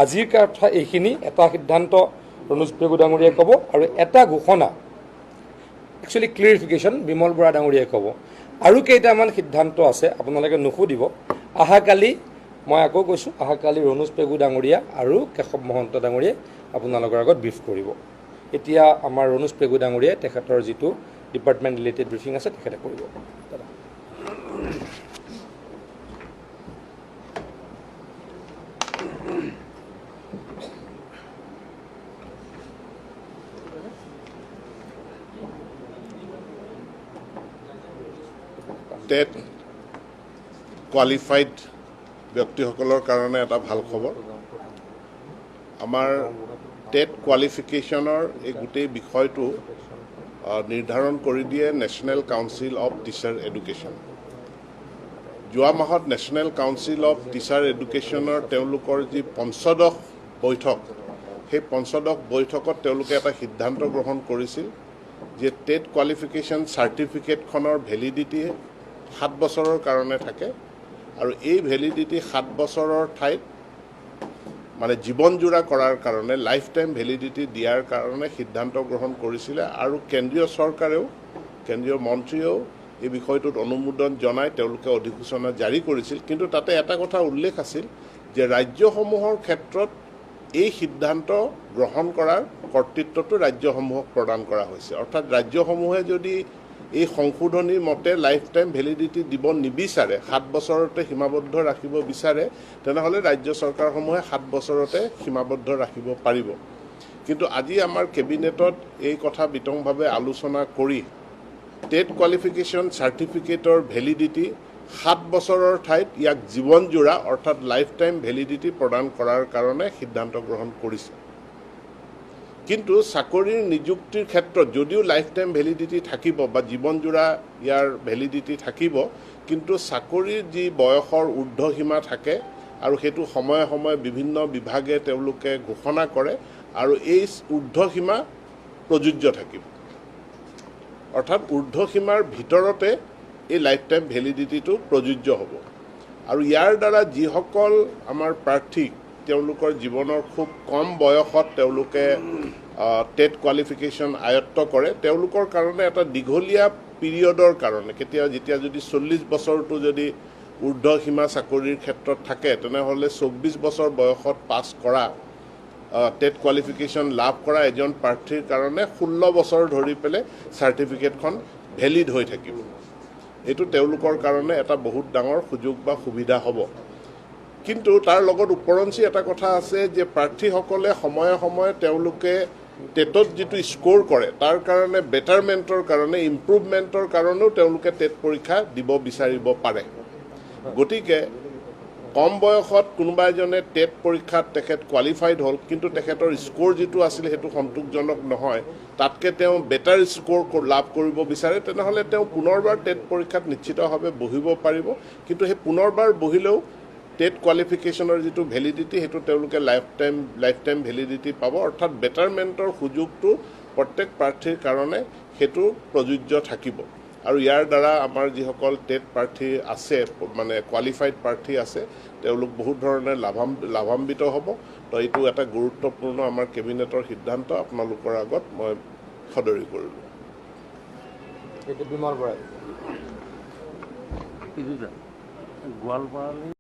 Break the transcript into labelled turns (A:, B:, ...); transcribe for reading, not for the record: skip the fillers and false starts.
A: আজিৰ কথা এইখিনি। এটা সিদ্ধান্ত ৰণোজ পেগু ডাঙৰীয়াই ক'ব আৰু এটা ঘোষণা, একচুৱেলি ক্লিয়াৰিফিকেশ্যন, বিমল বৰা ডাঙৰীয়াই ক'ব। আৰু কেইটামান সিদ্ধান্ত আছে, আপোনালোকে নুসুধিব। অহাকালি মই আকৌ কৈছোঁ, অহাকালি ৰণোজ পেগু ডাঙৰীয়া আৰু কেশৱ মহন্ত ডাঙৰীয়াই আপোনালোকৰ আগত ব্ৰিফ কৰিব। এতিয়া আমাৰ ৰণোজ পেগু ডাঙৰীয়াই তেখেতৰ যিটো ডিপাৰ্টমেণ্ট ৰিলেটেড ব্ৰিফিং আছে তেখেতে কৰিব।
B: টেট কোৱালিফাইড ব্যক্তিসকলৰ কাৰণে এটা ভাল খবৰ। আমাৰ টেট কোৱালিফিকেশ্যনৰ এই গোটেই বিষয়টো নিৰ্ধাৰণ কৰি দিয়ে National Council of Teacher Education. যোৱা মাহত নেশ্যনেল কাউন্সিল অফ টিচাৰ এডুকেশ্যনৰ তেওঁলোকৰ যি পঞ্চদশ বৈঠক, সেই পঞ্চদশ বৈঠকত তেওঁলোকে এটা সিদ্ধান্ত গ্ৰহণ কৰিছিল যে টেট কোৱালিফিকেশ্যন চাৰ্টিফিকেটখনৰ ভেলিডিটি 7 বছৰৰ কাৰণে থাকে আৰু এই ভেলিডিটি 7 বছৰৰ ঠাইত মানে জীৱনজোৰা কৰাৰ কাৰণে, লাইফ টাইম ভেলিডিটি দিয়াৰ কাৰণে সিদ্ধান্ত গ্ৰহণ কৰিছিলে। আৰু কেন্দ্ৰীয় চৰকাৰেও, কেন্দ্ৰীয় মন্ত্ৰীয়েও এই বিষয়টোত অনুমোদন জনাই তেওঁলোকে অধিসূচনা জাৰি কৰিছিল। কিন্তু তাতে এটা কথা উল্লেখ আছিল যে ৰাজ্যসমূহৰ ক্ষেত্ৰত এই সিদ্ধান্ত গ্ৰহণ কৰাৰ কৰ্তৃত্বটো ৰাজ্যসমূহক প্ৰদান কৰা হৈছে। অৰ্থাৎ ৰাজ্যসমূহে যদি এই সংশোধনীৰ মতে লাইফ টাইম ভেলিডিটি দিব নিবিচাৰে, 7 বছৰতে সীমাবদ্ধ ৰাখিব বিচাৰে, তেনেহ'লে ৰাজ্য চৰকাৰসমূহে 7 বছৰতে সীমাবদ্ধ ৰাখিব পাৰিব। কিন্তু আজি আমাৰ কেবিনেটত এই কথা বিতংভাৱে আলোচনা কৰি টেট কোৱালিফিকেশ্যন চাৰ্টিফিকেটৰ ভেলিডিটি 7 বছৰৰ ঠাইত ইয়াক জীৱনজোৰা অৰ্থাৎ লাইফ টাইম ভেলিডিটি প্ৰদান কৰাৰ কাৰণে সিদ্ধান্ত গ্ৰহণ কৰিছে। কিন্তু চাকৰিৰ নিযুক্তিৰ ক্ষেত্ৰত যদিও লাইফ টাইম ভেলিডিটি থাকিব বা জীৱনজোৰা ইয়াৰ ভেলিডিটি থাকিব, কিন্তু চাকৰিৰ যি বয়সৰ ঊৰ্ধ্বসীমা থাকে আৰু সেইটো সময়ে সময়ে বিভিন্ন বিভাগে তেওঁলোকে ঘোষণা কৰে আৰু এই ঊৰ্ধ্বসীমা প্ৰযোজ্য থাকিব। অৰ্থাৎ ঊৰ্ধ্বসীমাৰ ভিতৰতে এই লাইফ টাইম ভেলিডিটিটো প্ৰযোজ্য হ'ব। আৰু ইয়াৰ দ্বাৰা যিসকল আমাৰ প্ৰাৰ্থী তেওঁলোকৰ জীৱনৰ খুব কম বয়সত তেওঁলোকে টেট কোৱালিফিকেশ্যন আয়ত্ব কৰে, তেওঁলোকৰ কাৰণে এটা দীঘলীয়া পিৰিয়ডৰ কাৰণে, কেতিয়া যেতিয়া যদি 40 বছৰটো যদি ঊৰ্ধ্বসীমা চাকৰিৰ ক্ষেত্ৰত থাকে, তেনেহ'লে 24 বছৰ বয়সত পাছ কৰা টেট কোৱালিফিকেশ্যন লাভ কৰা এজন প্ৰাৰ্থীৰ কাৰণে 16 বছৰ ধৰি পেলাই চাৰ্টিফিকেটখন ভেলিড হৈ থাকিব। এইটো তেওঁলোকৰ কাৰণে এটা বহুত ডাঙৰ সুযোগ বা সুবিধা হ'ব। কিন্তু তাৰ লগত উপৰঞ্চি এটা কথা আছে যে প্ৰাৰ্থীসকলে সময়ে সময়ে তেওঁলোকে টেটত যিটো স্ক'ৰ কৰে তাৰ কাৰণে বেটাৰমেণ্টৰ কাৰণে, ইম্প্ৰুভমেণ্টৰ কাৰণেও তেওঁলোকে টেট পৰীক্ষা দিব বিচাৰিব পাৰে। গতিকে কম বয়সত কোনোবা এজনে টেট পৰীক্ষাত তেখেত কোৱালিফাইড হ'ল, কিন্তু তেখেতৰ স্ক'ৰ যিটো আছিলে সেইটো সন্তোষজনক নহয়, তাতকৈ তেওঁ বেটাৰ স্ক'ৰ লাভ কৰিব বিচাৰে, তেনেহ'লে তেওঁ পুনৰবাৰ টেট পৰীক্ষাত নিশ্চিতভাৱে বহিব পাৰিব। কিন্তু সেই পুনৰবাৰ বহিলেও টেট কোৱালিফিকেশ্যনৰ যিটো ভেলিডিটি সেইটো তেওঁলোকে লাইফ টাইম ভেলিডিটি পাব। অৰ্থাৎ বেটাৰমেণ্টৰ সুযোগটো প্ৰত্যেক প্ৰাৰ্থীৰ কাৰণে সেইটো প্ৰযোজ্য থাকিব। আৰু ইয়াৰ দ্বাৰা আমাৰ যিসকল টেট প্ৰাৰ্থী আছে, মানে কোৱালিফাইড প্ৰাৰ্থী আছে, তেওঁলোক বহুত ধৰণে লাভান্বিত হ'ব। তো এইটো এটা গুৰুত্বপূৰ্ণ আমাৰ কেবিনেটৰ সিদ্ধান্ত, আপোনালোকৰ আগত মই সদৰি কৰিলোঁ।
A: এইটো বিমল বৰাই
C: গোৱালপাৰালৈ।